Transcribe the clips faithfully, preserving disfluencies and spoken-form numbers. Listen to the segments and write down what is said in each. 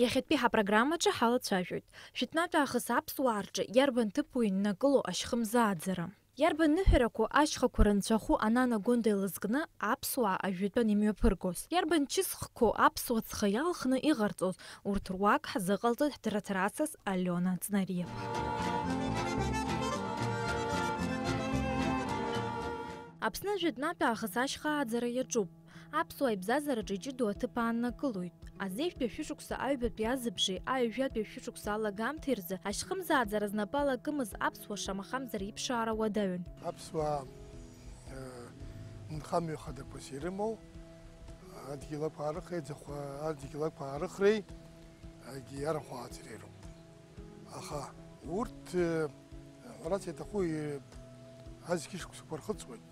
Иахьатәи ҳапрограммаҿы ҳалацәажәоит. Жәытәнатә аахыс аԥсуаа рҿы иарбан ҭыԥу иннакыло ашьхымзааӡара? Иарбан ныҳәарақәоу ашьхақәа рынцәахәы Анана Гәында илызкны аԥсуаа ажәытәан имҩаԥыргоз? Иарбан чысхқәоу аԥсуа ҵхы иалхны иҟарҵоз? Урҭ руак ҳзыҟалҵоит ҳдырраҭарацаз Алиона Ҵнариаԥҳа. Аԥсны жәытәнатә аахыс ашьха ааӡара иаҿуп. Аԥсуаа ибзазараҿы иҷыдоу аҭыԥ ааннакылоит. Азеижәтәи ашәышықәса аҩбатәи азыбжеи аҩажәатәи ашәышықәса алагамҭеи рзы ашьхымзааӡара знапы алакымыз аԥсуа шамахамзар иԥшаара уадаҩын. Аԥсуаа, э, нхамҩа хадақәас ирымоу, адгьыл ақәаарыхреи, аӡахәа-, адгьыл ақәаарыхреи, егьи арахә ааӡареи роуп. Аха урҭ, э, ҳәарас иаҭаху, э, азқьышықәсақәа рхыҵуеит.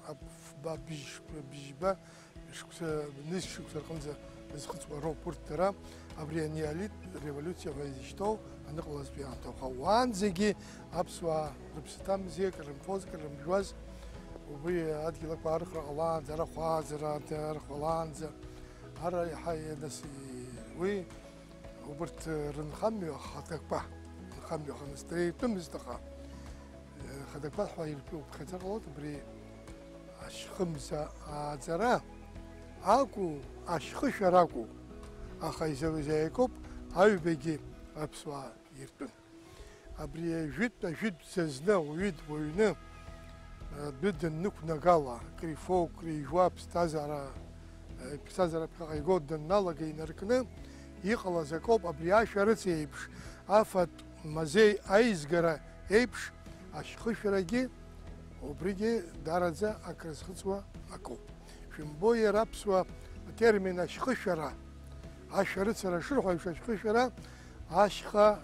Ап-, фба, быжь-, быжьба шықәса, нызқь шықәса рҟынӡа изхыҵуа роуп урҭ дара. Абри анеолит револиуциа ҳәа изышьҭоу аныҟалазтәи аамҭа. Аха уаанӡагьы аԥсуаа рыԥсы ҭамзи, акыр рымфоз, акыр рымжәуаз, убри адгьыл ақәаарыхра ҟалаанӡа, арахә ааӡара, арахә ҟалаанӡа, ара иаҳа, нас, уи Убарҭ рынхамҩа ахадақәа, рынхамҩа аханыс дара иртәымызт, аха, э, хадақәа ҳәа иртәу ԥхьаӡа ҟалоит, абри ашьхымза ааӡара акәу, ашьхышәара акәу, аха иза-, изаиакоуп аҩбагьы аԥсуаа иртәын. Абри ажәытә, ажәытә зазны ауаҩы дуаҩны, адәы даннықәнагала, крифо, крижуа аԥсҭазаара, э, ԥсҭазаара ԥхьаҟа игоит данналага инаркны иҟалаз акоуп абри ашәарыцареиԥш, афатә мазеи аизгара еиԥш, ашьхышәарагьы убригьы дараӡа акрызхыҵуа акоуп. Шәымбои, иара аԥсуа атермин ашьхышәара, ашәарыцара шырҳәо еиԥш, ашьхышәара, ашьха,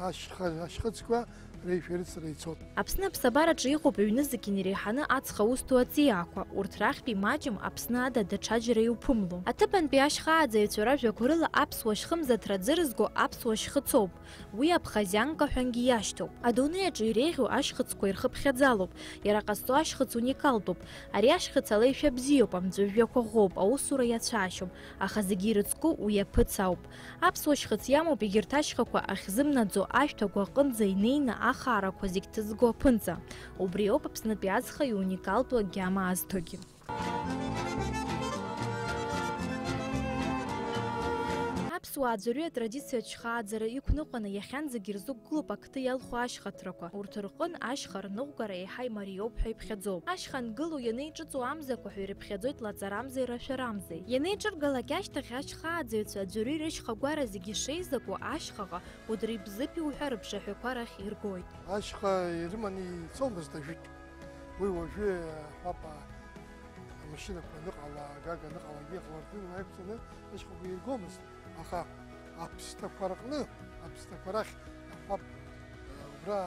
ашьха, ашьхыцқәа реишәарыцара ицоит. Аԥсны аԥсабараҿы иҟоуп ҩнызқьны иреиҳаны аҵх аус ду аҵиаақәа, урҭ рахьтәи маҷым Аԥсны ада даҽаџьара иуԥымло. Аҭыԥантәи ашьхааӡаҩцәа ражәақәа рыла аԥсуа шьхымзаҭра ӡырызго аԥсуа шьхыцоуп. Уи аԥхазианка ҳәангьы иашьҭоуп. Адунеи аҿы иреиӷьу ашьхыцқәа ирхыԥхьаӡалоуп. Иара ҟазҵо ашьхыц уникалтәуп. Ари ашьхыц алеишәа бзиоуп, амҵәыжәҩақәа ӷәӷәоуп, аусура иацәаашьом, аха зегьы ирыцку уи аԥыц ауп. Аԥсуа шьхыц иамоуп егьырҭ ашьхақәа ахьзымнаӡо ашәҭақәа аҟынӡа инеины ахаарақәа зегь ҭызго аԥынҵа. Убри ауп Аԥснытәи аҵх иуникалтәу агьама азҭогьы. Аԥсуаа аӡәырҩы атрадициатә шьхааӡара иқәныҟәаны иахьанӡагь ирзықәгылоуп ақды иалху ашьхыцрақәа. Урҭ рҟын ашьха рныҟәгара еиҳа имариоуп ҳәа иԥхьаӡоуп. Ашьха ангылоу ианеиҿыҵуа амзақәа ҳәа ирыԥхьаӡоит лаҵарамзеи рашәарамзеи. Ианеиҿыргалак ашьҭахь ашьхааӡаҩцәа аӡәырҩы рышьхагәара зегьы шеизакәу ашьхаҟа Кәыдри Бзыԥи уҳәа рыԥшаҳәақәа рахь иргоит. Ашьха ирыманы ицомызт ажәытә. Уи уажәы, аҳәап, амашьынақәа аныҟала, агага аныҟалагьы иҟалартәны инаиқәҵаны ашьхақәа иргомызт. Аха аԥсҭақәа рҟны, аԥсҭақәа рахь, аҳәап, убра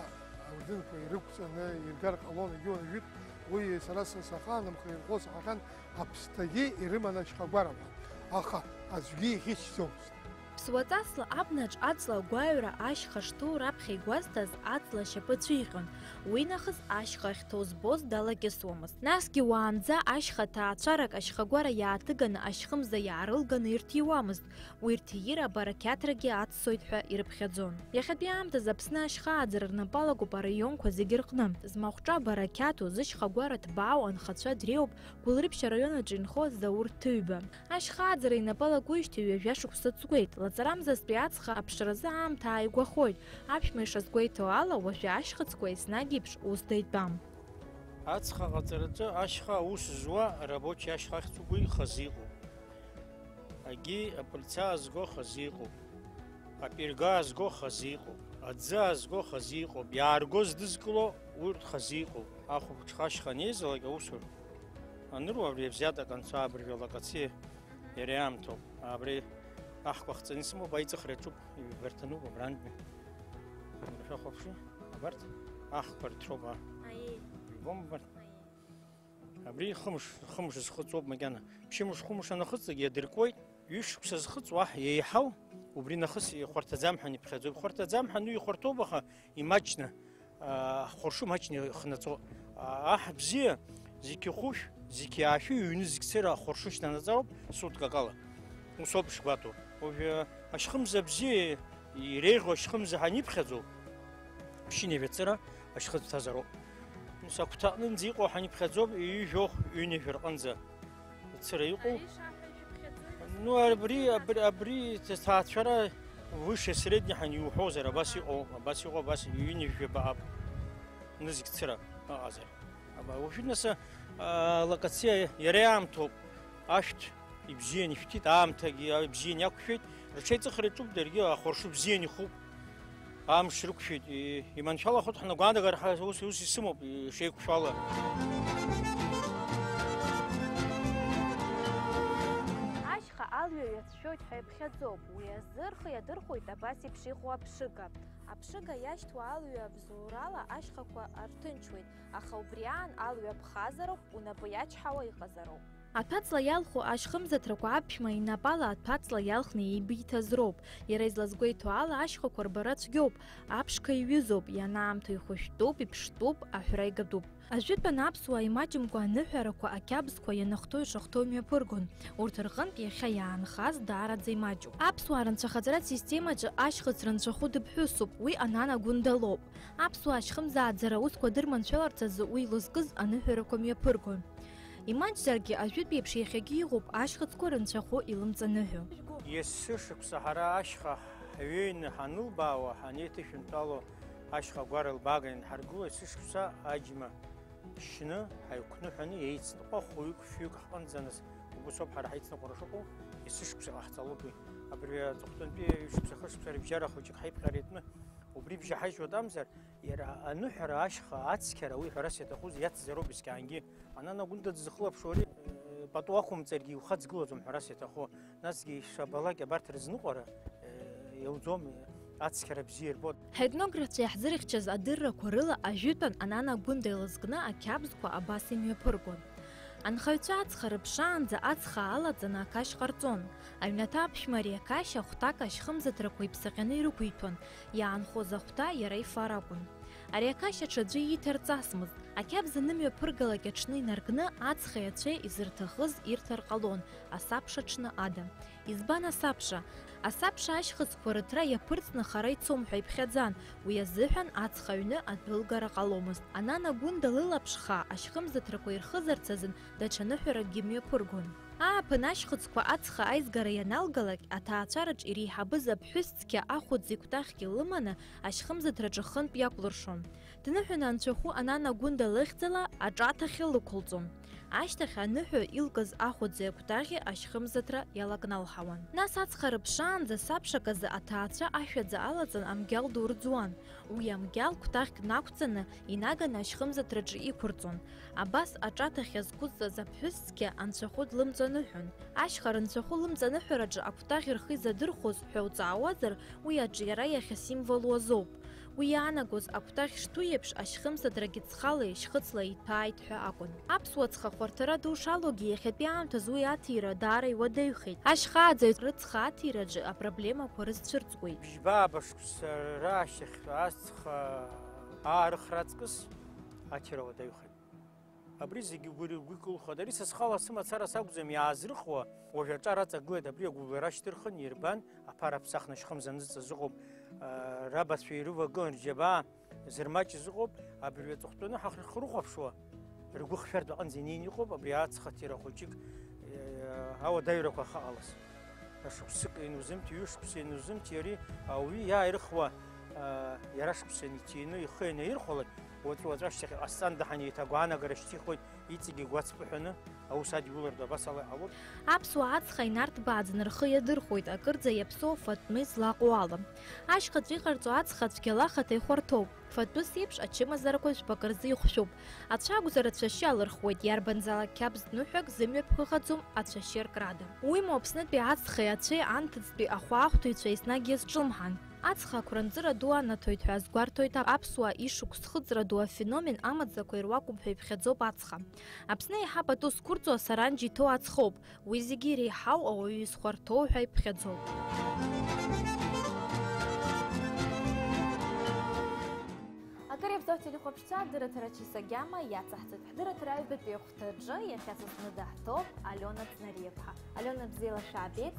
ауардынқәа ирықәҵаны иргар ҟалон, егьи уажәытә уи сара са сахаанымха ирҳәо саҳахьан, аԥсҭагьы ирыман ашьхагәарақәа. Аха аӡәгьы ихьыччомызт. Ԥсуаҵасла абнаҿ аҵла агәаҩара ашьха шҭоу раԥхьа игәазҭаз аҵла ашьапы цәиҟьон, уи нахыс ашьха ахьҭоу збоз далакьысуамызт. Насгьы уаанӡа ашьха ҭаацәарак ашьхагәара иааҭыганы ашьхымза иаарылганы ирҭиуамызт, уи рҭиира абарақьаҭрагьы аццоит ҳәа ирыԥхьаӡон. Иахьатәи аамҭазы Аԥсны ашьхааӡара рнапы алагоуп араионқәа зегьы рҟны. Змахәҿа абарақьаҭу, зышьхагәара ҭбаау анхацәа дреиуоуп Гәылрыԥшь араион аҿы инхо Заур Ҭыҩба. Ашьхааӡара инапы алакуижьҭеи ҩажәа шықәса ҵуеит, лаҵарамзазтәи ацха аԥшразы аамҭа ааигәахоит, аԥшәма ишазгәеиҭо ала, уажәы ашьхыцқәа еснагь еиԥш усда итәам. Ацха ҟаҵараҿы ашьха аус зуа арабочи ашьха ахьӡ угәы ихазы иҟоуп. Агьи апыльца аазго хазы иҟоуп. Апирга аазго хазы иҟоуп. Аӡы аазго хазы иҟоуп. Иаарго здызкыло урҭ хазы иҟоуп. Ахәылбыҽха ашьха анеизалак аусура. Аныру абри абзиатә аканцо абыржәы алакациа иара иаамҭоуп. Абри аҳкәа хҵаны исымоуп, аиҵыхра иаҿуп, ҩбарҭануп абрантәи. Шәахәаԥши, абарҭ аҳкәа рҭроуп, а. Аиеи. Ибом абарҭ? Аиеи. Абри хымш, хымш зхыҵуоуп макьана. Ԥшьымш-хәымш анахыҵлак иадыркуеит, ҩышықәса зхыҵуа аҳ еиҳау, убри нахыс ихәарҭаӡам ҳәа иԥхьаӡоит. Ихәарҭаӡам ҳәа ану ихәарҭоуп, аха имаҷны. Аа, ҳхәыршы маҷны ихнаҵо. Аа, аҳ бзиа, зқьы хәышә, зқьы аашәы, ҩны зқьы цеира ахәыршы шьҭанаҵароуп суткак ала. Усоуп ишгәаҭоу. Уажәы ашьхымза бзиа иреиӷьу ашьхымза ҳаниԥхьаӡо, ԥшьынҩажәа цыра ашьхыҵә ҭазароуп. Ус агәҭаҟнынӡа иҟоу ҳаниԥхьаӡо, ҩажәохә, ҩынҩажәа рҟынӡа цыра иҟоу. Ари шаҳәа ишәыԥхьаӡои? Ну, абри, абри, абри ҭаацәара высшее среднее ҳаниуҳәозар, абас иҟоу, абас иҟоу, абас ҩынҩажәа баап. Нызқь цыра ыҟазар. Аба, уажәы нас, а, алокациа иара иаамҭоуп, ашәҭ ибзиан ишәҭит, аамҭагьы ибзиан иақәшәеит, рҽеиҵыхра иаҿуп даргьы, ахәарш бзиан ихуп, амш рықәшәеит, и-, иманшәалахоит ҳнагәаанагар, ҳа ус, ус исымоуп, ишеиқәшәала. Ашьха алҩа ҩацәшәоит ҳәа иԥхьаӡоуп, уи азы рхы иадырхәоит абас еиԥш иҟоу аԥшыга. Аԥшыга иашьҭуа алҩа абзоурала ашьхақәа арҭынчуеит, аха убри аан алҩа ԥхазароуп, унапы иачҳауа иҟазароуп. Аҭәаҵла иалху ашьхымзаҭрақәа аԥшәма инапала аҭәаҵла иалхны еибиҭаз роуп. Иара излазгәеиҭо ала, ашьхақәа рбара цәгьоуп, аԥшқа иҩызоуп, ианаамҭоу ихәышәтәуп, иԥштәуп, аҳәра игатәуп. Ажәытәан аԥсуаа имаҷымкәа аныҳәарақәа ақьабзқәа ианахҭоу ишахҭоу мҩаԥыргон. Урҭ рҟынтә иахьа иаанхаз даараӡа имаҷуп. Аԥсуаа рынцәахаҵаратә системаҿы ашьхыҵә рынцәахәы дыԥҳәысуп, уи Анана Гәында лоуп. Аԥсуаа ашьхымзааӡара аусқәа дырманшәаларц азы уи илызкыз аныҳәарақәа мҩаԥыргон. Имаҷзаргьы, ажәытә еиԥш иахьагьы иҟоуп ашьхыҵәқәа рынцәахәы илымҵаныҳәо. Есышықәса ҳара ашьха ҳҩеины ҳанылбаауа, ҳанеиҭышәынтәало, ашьха агәара лбага ианҳаргыло, есышықәса аџьма шьны, ҳаиқәныҳәаны еицныҟәо хәҩык-фҩык ҳҟынӡа, нас, убыс ауп ҳара ҳаицныҟәара шыҟоу, есышықәса иҟаҳҵалоуп уи. Абри аҵыхәтәантәи ҩышықәса, хышықәса рыбжьара хәыҷык ҳаиԥҟьара иатәны, убри бжьаҳажьуа атәамзар, иара аныҳәара, ашьха, ацқьара, уи ҳәарас иаҭахузеи, иацзароуп есқьаангьы. Анана Гәында дзыхылаԥшуа ари, э, пату ақәымҵаргьы иухаҵгылаӡом ҳәарас иаҭаху. Насгьы ишабалак абарҭ рызныҟәара, э, иауӡом, э, ацқьара бзиа ирбоит. Ҳетнографцәа иаҳзырхьчаз адыррақәа рыла ажәытәан Анана Гәында илызкны ақьабзқәа абас имҩаԥыргон. Анхаҩцәа ацха рыԥшаанӡа ацха алаҵаны ақашь ҟарҵон. Аҩнаҭа аԥшәма ари ақашь ахәҭак ашьхымзаҭрақәа иԥсаҟьаны ирықәиҭәон, иаанхоз ахәҭа иара ифар акәын. Ари ақашь аҽаӡәы ииҭарҵасмызт. Ақьабз анымҩаԥыргалак аҽны инаркны, ацхеи ацәеи изырҭахыз ирҭар ҟалон, асабша аҽны ада. Избан асабша? Асабша ашьхыцқәа рыҭра иаԥырҵны хара ицом ҳәа иԥхьаӡан, уи азыҳәан ацха аҩны адәылгара ҟаломызт. Анана Гәында лылаԥш хаа ашьхымзаҭрақәа ирхызарц азын даҽа ныҳәаракгьы мҩаԥыргон. Ааԥын ашьхыцқәа ацха аизгара ианалгалак, аҭаацәараҿ иреиҳабыз аԥҳәыс цқьа ахәыӡи кәтаӷьки лыманы ашьхымзаҭраҿы хынтә иакәлыршон. Дныҳәаны анцәахәы Анана Гәында лыхьӡала аҿаҭахьы лықәылҵон. Ашьҭахь аныҳәаҩ илкыз ахәыӡи акәтаӷьи ашьхымзаҭра иалакналҳауан. Нас ацха рыԥшаанӡа сабшак азы аҭаацәа ашәаӡа алаҵан амгьал ду рӡуан. Уи амгьал кәтаӷьк нақәҵаны, инаганы ашьхымзаҭраҿы иқәырҵон. Абас аҿаҭахь иазқәызҵаз аԥҳәыс цқьа анцәахәы длымҵаныҳәон. Ашьха рынцәахәы лымҵаныҳәараҿы акәтаӷь рхы изадырхәоз ҳәа уҵаауазар, уи аҿиара иахьа символу азоуп. Уи иаанагоз акәтаӷь шҭу еиԥш, ашьхымзаҭрагьы ҵхалеи шьхыцлеи иҭәааит ҳәа акәын. Аԥсуа ҵха хәарҭара ду шалоугьы, иахьатәи аамҭазы уи аҭира даара иуадаҩхеит. Ашьхааӡаҩ рыҵха аҭираҿы апроблемақәа рызцәырҵуеит. Бжьба-ааба шықәса раашьҭахь ацха аарыхра аҵкыс аҭира уадаҩхеит. Абри зегьы гәы-, гәы икылхуеит. Ари са схала сымацара сакәӡам иаазрыхуа, уажә аҿар аҵагылеит, абри агәыблра шьҭырхын, ирбан, аԥара ԥсахны шьхымза ныҵазыҟоуп, а, рабацәа ирывагылан рџьабаа зырмаҷыз ыҟоуп, абыржәы аҵыхәтәаны ҳахьрыхәаԥшуа, ргәы хшәартә аҟынӡа инеины иҟоуп, абри ацха ҭира хәыҷык, э, ауадаҩрақәа ахьыҟалаз. Шықәсык ианузымҭи, ҩышықәса ианузымҭи, ари ауаҩы иааирыхуа, а, иара шықәса ианиҭины ихы ианаирхәалак, уаҵәы-уаҵәы ашьҭахь иҟасҵанда ҳәа еиҭа агәаанагара шьҭихуеит, иҵегьы игәацԥыҳәаны аус адиулартә абас ала иҟалоит. Аԥсуаа ацха инарҭбааӡаны рхы иадырхәоит, акырӡа иаԥсоу афатә-тәы злаҟоу ала. Ашьхаҿы иҟарҵо ацха цәгьала ахаҭа ихәарҭоуп. Фатәыс еиԥш ачымазарақәа жәпакы рзы ихәшәуп. Ацәа акәзар, ацәашьы алырхуеит, иарбанзаалак қьабз ныҳәак зымҩаԥгахаӡом ацәашьы аркрада. Уимоу, Аԥснытәи ацхеи ацәеи анҭыҵтәи ахәаахәҭыҩцәа еснагь иазҿлымҳан. Ацха ақәранҵыра ду анаҭоит ҳәа азгәарҭоит аԥсуаа ишықәс хыҵра ду афеномен амаӡақәа ируакуп ҳәа иԥхьаӡоуп ацха. Аԥсны еиҳа пату зқәырҵо асаранџь иҭоу ацхоуп. Уи зегьы иреиҳау ауаҩы изхәарҭоу ҳәа иԥхьаӡоуп. Акыр иабзоуроуп. Телехәаԥшцәа, адырраҭара Чысагьама иацаҳҵеит. Ҳдырраҭара аҩбатәи ахәҭаҿы иахьа са сзы даҳҭоуп Алиона Цнариаԥҳа. Алиона, бзиала шәаабеит.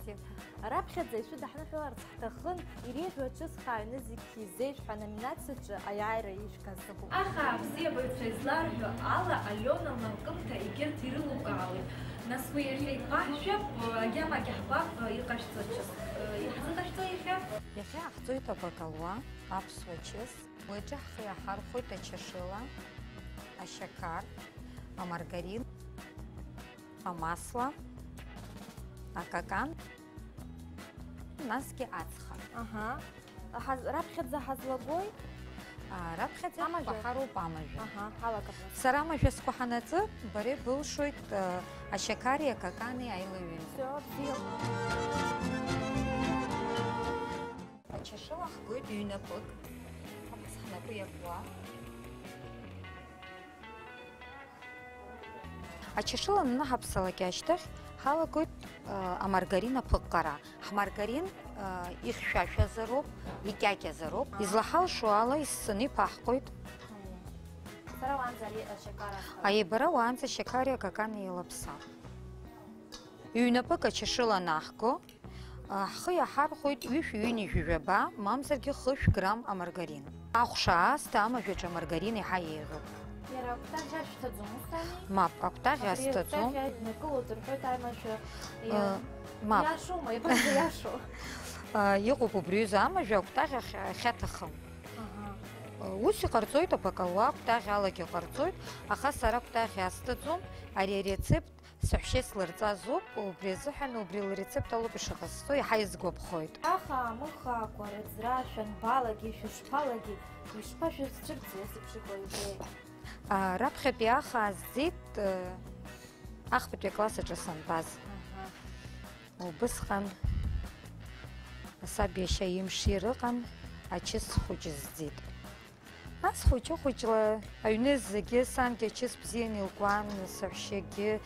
Раԥхьаӡа ишәыдаҳныҳәаларц ҳҭахын, иреиӷьу ачысхаа аҩны зегь изеиӷьу ҳәа номинациаҿы аиааира ишәгаз закәу? Аха абзиабаҩцәа изларҳәо ала, Алиона лнапкымҭа егьырҭ ирылукаауеит. Нас уи иахьа игәаҳшәап, агьамагьы ҳгәаҟ иҟашәҵо ачыс. Иаҳзыҟашәҵои иахьа? Иахьа иаҳҵоит абакалуа, аԥсуа чыс. Уи аҿы ҳхы иаҳархәоит ачашыла, ашьақар, амаргарин, амасла, акакан, насгьы ацха. Аҳа. Ҳаз-, раԥхьаӡа ҳазлагои? А, раԥхьаӡа Амажәа. Ҳкәаҳароуп амажәа. Аҳа, ҳалагап нас. Сара амажәа скәаҳанаҵы, бара ибылшоит, а, ашьақари акакани аилаҩынтә. Всё, бзиоуп. Ачашыла ҳгоит ҩнапык. Абас ҳнапы иакуа. Ачашыла ананаҳаԥсалак ашьҭахь, ҳалагоит, а, амаргарин аԥыҟҟара. Ҳмаргарин, а, ихьшәашәазароуп, икьакьазароуп. Излаҳалшо ала, иссаны иԥаҳҟоит. Сара уаанӡа ари ашьақар асҭоит. Аибара уаанӡа ашьақари акакани еилаԥса. Ҩнапык ачашыла анаҳго, а, ҳхы иаҳархәоит ҩышә-ҩынҩажәи жәаба, мамзаргьы хышә грамм амаргарин. Ахәша аасҭа амажәаҿы амаргарин еиҳа еиӷьуп. Иара акәтаӷь ашәҭаӡом, ус ами? Мап, акәтаӷь Абри азҭаӡом. Акәтаӷь аднакылоит рҳәоит аимашәа. Э, мап. Иашоума, иабанӡа иашоу? А, иҟоуп убри аҩыза амажәа, акәтаӷь ахь-, ахьаҭахым. Аҳа. Э, ус иҟарҵоит абакалуа, акәтаӷь алагьы ҟарҵоит, аха сара акәтаӷь азҭаӡом, ари арецепт саҳәшьа ислырҵазоуп, убри азыҳәан убри лрецепт алоуп ишыҟасҵо, иаҳа исгәаԥхоит. Аха амыхаақәа рыӡра шәанбалагеи, шәышԥалагеи, ишԥашәызцәырҵи ус еиԥш иҟоу идеиа? А, раԥхьатәи ахаа зӡеит, э, ахԥатәи акласс аҿы сантәаз. Аҳа. Убысҟан асаби иашьа имшира ыҟан, ачыс хәыҷы зӡеит. Нас хәыҷы-хәыҷла аҩны зегьы, сангьы ачыс бзианы илкуан, саҳәшьагьы,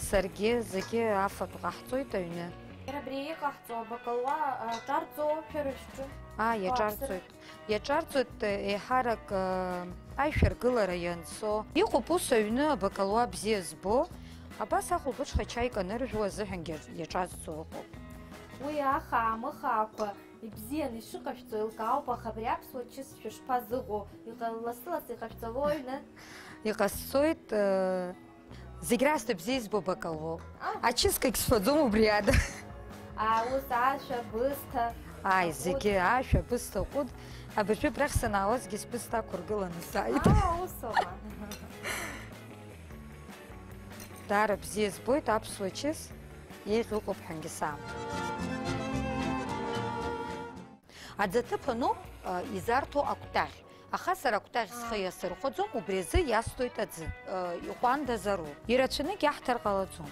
саргьы, зегьы афатә ҟаҳҵоит аҩны. Иара абри иҟаҳҵо абакалуа, а, ҿарҵо шәара шәҿы? Аа, О, иаҿарҵоит. Иаҿарҵоит, еиҳарак, а, аишәаргылара ианцо. Иҟоуп ус аҩны абакалуа бзиа збо, абас ахәылбыҽха ачаи каныржәуа азыҳәангьы иаҿазҵо ыҟоуп. Уи ахаа амыхаақәа ибзианы ишыҟашәҵо еилкаауп, аха абри аԥсуа чыс шәышԥазыҟоу? Иҟа-, лассы-лассы иҟашәҵало аҩны? Иҟасҵоит, э, зегь раасҭа бзиа избо бакалуоуп. А. Ачыскагь сфаӡом убри ада. А, ус ашәа, бысҭа, Ааи, аҟәыд. Зегьы ашәа, бысҭа, аҟәыд. Абыржәы абрахь санаауазгьы сбысҭа ақәыргыланы сааит. А, усоума? Даара бзиа збоит аԥсуа чыс, еиӷьу ыҟоуп ҳәангьы саам. Аӡы аҭыԥ ануп, а, изарҭо акәтаӷь. Аха сара акәтаӷь схы А. Иасырхәаӡом, убри азы иасҭоит аӡы. А, иҟәандазароуп. Ирацәаныгь иаҳҭар ҟалаӡом.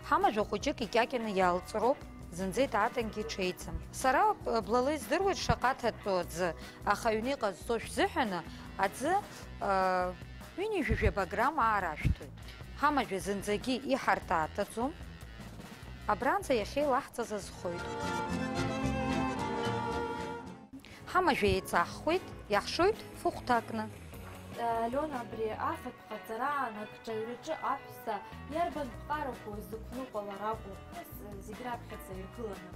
Ҳамажәа хәыҷык икьакьаны иалҵроуп, зынӡа итаатангьы иҽеиӡам. Сара, а, блала издыруеит шаҟа ҭатәоу аӡы, аха аҩны иҟазҵо шәзыҳәаны аӡы, а, ҩынҩажәи жәаба грамм аара ашәҭоит. Ҳамажәа зынӡагьы иҳартаатаӡом. Абранӡа иахьеилаҳҵаз азхоит. Ҳамажәа еиҵаҳхуеит, иаҳшоит фыхәҭакны. Алиона, абри афатә ҟаҵараан акҿаҩраҿы аҳәса иарбан ԥҟарақәоу зықәныҟәалар акәу, нас, зегь раԥхьаӡа иргыланы?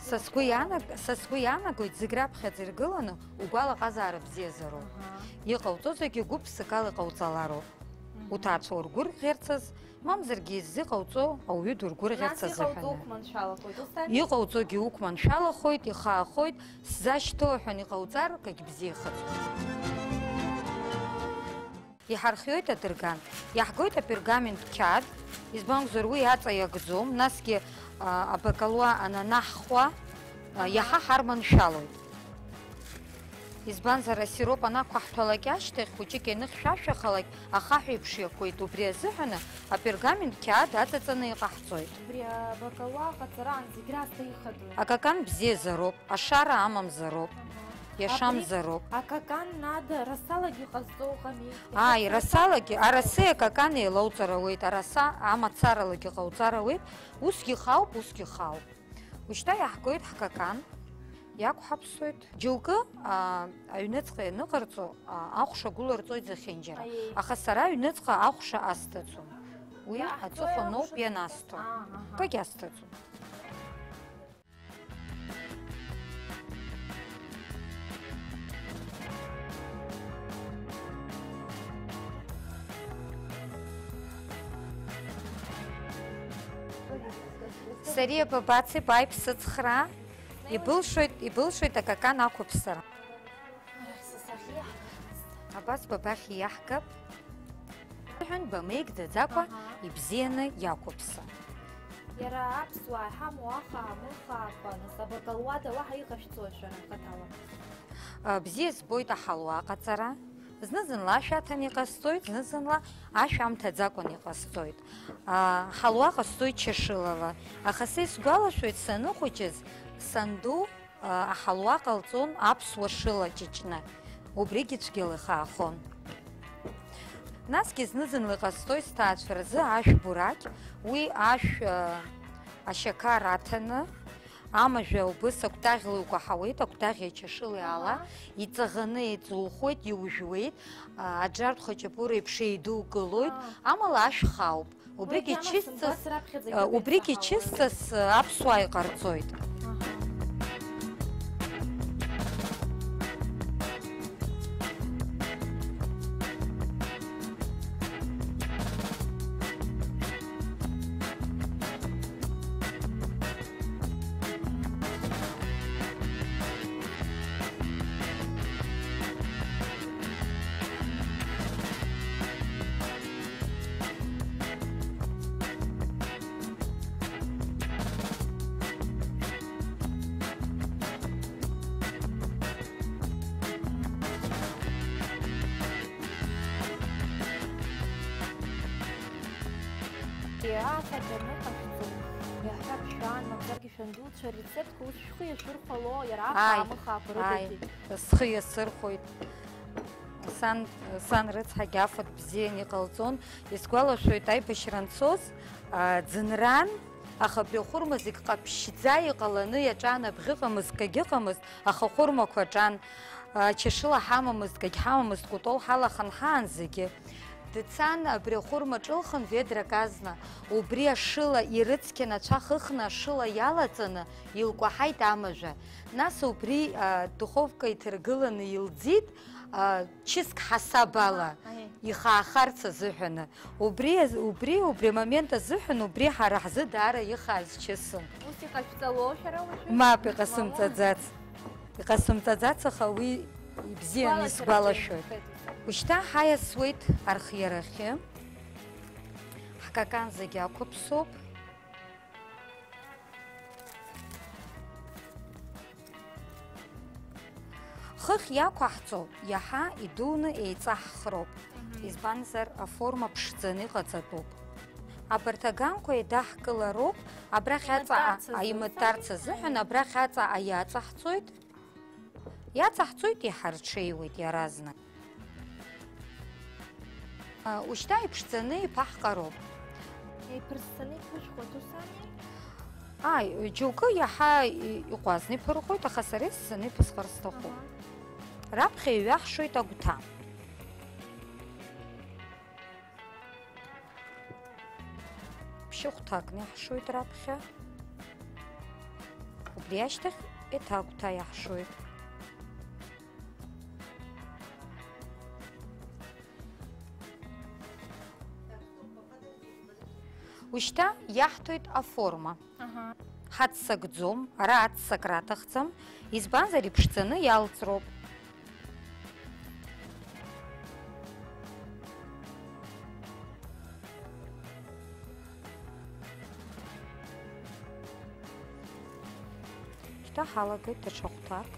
Са сгәы иаанаг-, са сгәы иаанагоит, зегь раԥхьаӡа иргыланы угәалаҟазаара бзиазароуп. Аҳа. Иҟауҵо зегьы гәык-ԥсыкала иҟауҵалароуп. Мгм. Уҭаацәа ургәырӷьарц азы, мамзаргьы иззыҟауҵо ауаҩы дургәырӷьарц Нас азыҳәан. Иҟауҵо уқәманшәалахоит, ус ами? Иҟауҵогьы уқәманшәалахоит, ихаахоит, сзашьҭоу ҳәа иҟауҵар, акагь бзиахаӡом. Иҳархиоит адырган, иаҳгоит апергамент қьаад, избанзар уи аҵа иагӡом, насгьы, а, абакалуа ананаҳхуа, а, Аҳа. Иаҳа ҳарманшәалоит. Избанзар, асироп анақәаҳҭәалак ашьҭахь, хәыҷык ианыхьшәашәахалак, ахаҳә еиԥш иакуеит, убри азыҳәаны апергамент қьаад аҵаҵаны иҟаҳҵоит. Убри абакалуа ҟаҵараан зегь раасҭа ихадои? Акакан бзиазароуп, ашара амамзароуп, Аҳа. Иашамзароуп. Абри акакан ада расалагьы иҟазҵо ыҟами? Ааи, Иҟазҵо расалагьы, ҟазҵо. Арасеи акакан еилауҵар ауеит, араса амацаралагьы ҟауҵар ауеит, усгьы хаауп, усгьы хаауп. Ушьҭа иаҳгоит ҳкакан, Иақәҳаԥсоит. Џьоукы, аа, аҩныҵҟа ианыҟарҵо, аа, ахәша гәыларҵоит зехьынџьара. Аиеи. Аха сара аҩныҵҟа ахәша асҭаӡом. Уи иаҳҵои аҵыхәаноуп ахәша? Ианасҭо. Аа, аҳа. Акгьы асҭаӡом. Сариа Бабаци, бааи бсыцхраа. Ибылшоит, ибылшоит акакан ақәыԥсара. Арахь са сахь иаҳҭахыз. Абас бабахь иаҳгап. Ҳәан бамеигӡаӡакәа, аҳа, ибзианы иақәыԥса. Иара аԥсуаа иҳамоу ахаа-мыхаақәа, нас абакалуада уаҳа иҟашәҵои шәара хаҭала? А, бзиа збоит аҳалуа ҟаҵара. Зны-зынла ашә аҭаны иҟасҵоит, зны-зынла ашә амҭаӡакәан иҟасҵоит. А, ҳалуа ҟасҵоит чашылала. Аха са исгәалашәоит, саныхәыҷыз, санду аҳалуа ҟалҵон аԥсуа шыла ҷыҷны, убригьы цәгьала ихаахон. Насгьы зны-зынла иҟасҵоит сҭаацәа рзы ашә бурақь, уи ашә, а, ашьақар аҭаны, амажәа убыс акәтаӷьла иукәаҳауеит, акәтаӷьи ачашылеи ала, аҳа, иҵаӷаны иҵухуеит, иужәуеит, а, аџьартә хачапура еиԥш еидукылоит, аа, амала ашә хаауп. Убригь ичысҵас, убригь ичысҵас аԥсуаа иҟарҵоит. Афатә аныҟашәҵо, иаҳҳәап, шәан, мамзаргьы шәандуцәа ррецептқәа ус шәхы иашәырхәало, иара, ааи, ахаа-мыхаақәа, ааи, рыдагьы. Схы иасырхәоит. Сан, сан рыцҳагьы афатә бзианы иҟалҵон. Исгәалашәоит, аибашьра анцоз, а, ӡынран, аха абри ахәырма зегь ҟаԥшьӡа иҟаланы иаҿан, абӷьы ыҟамызт, кагьы ыҟамызт, аха ахәырмақәа аҿан. А, чашыла ҳамамызт, кагь ҳамамызт, кәтол ҳалахан ҳаан зегьы. Дцан, абри ахәырма ҿылхын ведрак азна, убри ашыла ирыцқьаны, ацәа хыхны ашыла иалаҵаны, илкәаҳаит амажәа. Нас убри, а, духовка иҭаргыланы илӡит, а, чыск ҳасаб ала, аҳа, аиеи, ихаахарц азыҳәаны. Убри аз-, убри, убри амомент азыҳәан, убри ҳара ҳзы даара ихааз чысын. Ус иҟашәҵало шәара уажәы? Мап, иҟасымҵаӡац. Иҟасымҵаӡац, аха уи ибзианы исгәалашәоит. Ушьҭа ҳаиасуеит архиарахьы. Ҳкакан зегь ақәыԥсоуп. Хыхь иақәаҳҵо иаҳа идуны еиҵаҳхроуп, мгм, избанзар, аформа ԥшӡаны иҟаҵатәуп. Абарҭ аганқәа еидаҳкылароуп, абрахь аҵаҟа имыттарц азыҳәан, аимыттарц азыҳәан, абрахь аҵаҟа иаҵаҳҵоит. Иаҵаҳҵоит, иҳарҽеиуеит иаразнак. Ушьҭа иԥшӡаны иԥаҳҟароуп. Иԥырссаны иԥышәхуеит, ус ами? Ааи, џьоукы иаҳа и-, иҟәазны иԥырҟоит, аха сара исссаны иԥысҟар сҭахуп. Аҳа. Раԥхьа иҩаҳшоит агәҭа. Ԥшьыхәҭакны иаҳшоит раԥхьа. Убри ашьҭахь еиҭа агәҭа иаҳшоит. Ушьҭа иаҳҭоит аформа. Аҳа. Ҳаццакӡом, ара аццакра аҭахӡам, избанзар иԥшӡаны иалҵроуп. Шьҭа ҳалагоит даҽа хәҭак.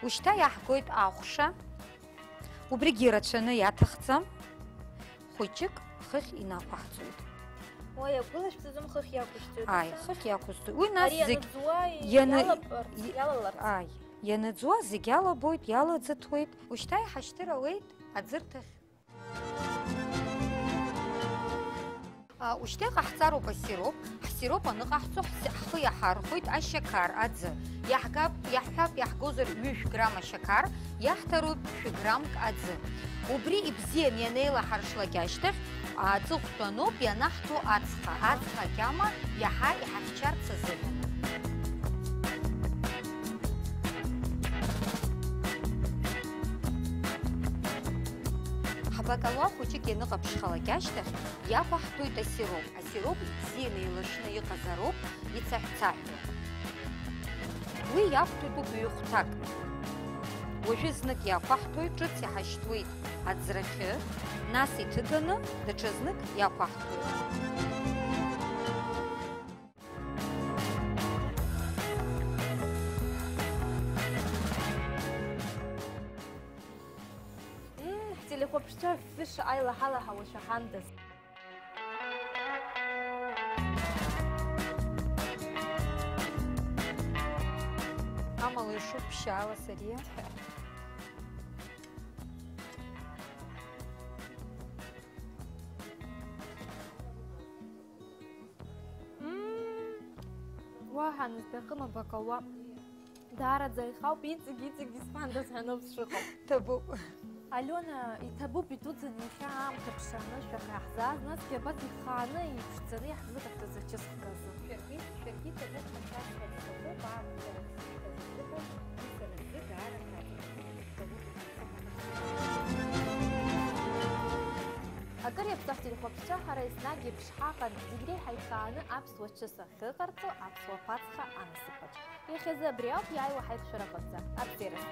Ушьҭа иаҳгоит ахәша. Убригьы ирацәаны иаҭахӡам. Хәыҷык хыхь инақәаҳҵоит. Уи агәылашәҵаӡом, хыхь иақәышәҵоит. Ааи, хыхь иақәысҵоит. Уи нас зегь ианы-, иалабарц, и-, иалаларц. Ааи, ианыӡуа зегь алабоит, иалаӡыҭуеит. Ушьҭа иҳашьҭыр ауеит аӡырҭахь. Ушьҭа иҟаҳҵароуп асироп. Ҳсироп аныҟаҳҵо, ҳхы иаҳархәоит ашьақар аӡы. Иаҳгап, иаҳҳәап, иаҳгозар ҩышә грамм ашьақар, иаҳҭароуп шәы граммк аӡы. Убри ибзиан ианеилаҳаршлак ашьҭахь, аҵыхәтәаноуп ианаҳҭо ацха. Ацха агьама иаҳа иҳахьчарц азыҳәан. Ҳбакалуа хәыҷык ианыҟаԥшьхалак ашьҭахь, иақәаҳҭәоит асироп. Асироп ибзианы еилашны иҟазароуп ицаҳәцаҳәуа. Уи иақәтәатәуп ҩ-хәҭак. Уажәы знык иақәаҳҭәоит, ҿыц иҳашьҭуеит аӡрахьы, нас иҭыганы даҽазнык иақәаҳҭәоит. Мм, ҳтелехәаԥшцәа фышаҟа илаҳалаҳауа шәаҳандаз. Амала ишуп ԥшьаала сариа. Мм, уаҳа нызбахым абакалуа. Даараӡа ихауп, иҵегь, иҵегь исфандаз ҳәа ноуп сшыҟоу. Ҭабуп. Алиона, иҭабуп, идуӡӡан иахьа аамҭа ԥшааны шәаҟа иаҳзааз, насгьы абас ихааны, иԥшӡаны иаҳзыҟаҳҵаз ачысхразы. Шәаргьы, шәаргьы ҭабуп, ҳәа шәасҳәар сҭахуп, аамҭа рыхшьыгәҭаз азыҳәан, ус анакгьы даара ҳаҵагылоуп. Ҭабуп. Акыр иаԥҵахт ҳтелехәаԥшцәа, ҳара еснагь еиԥш ҳаҟан, зегь реиҳа ихааны аԥсуа чыс ахьыҟарҵо аԥсуа ԥацха анасыԥаҿ. Иахьазы абри ауп иааиуа ҳаиқәшәараҟынӡа. Абзиараз!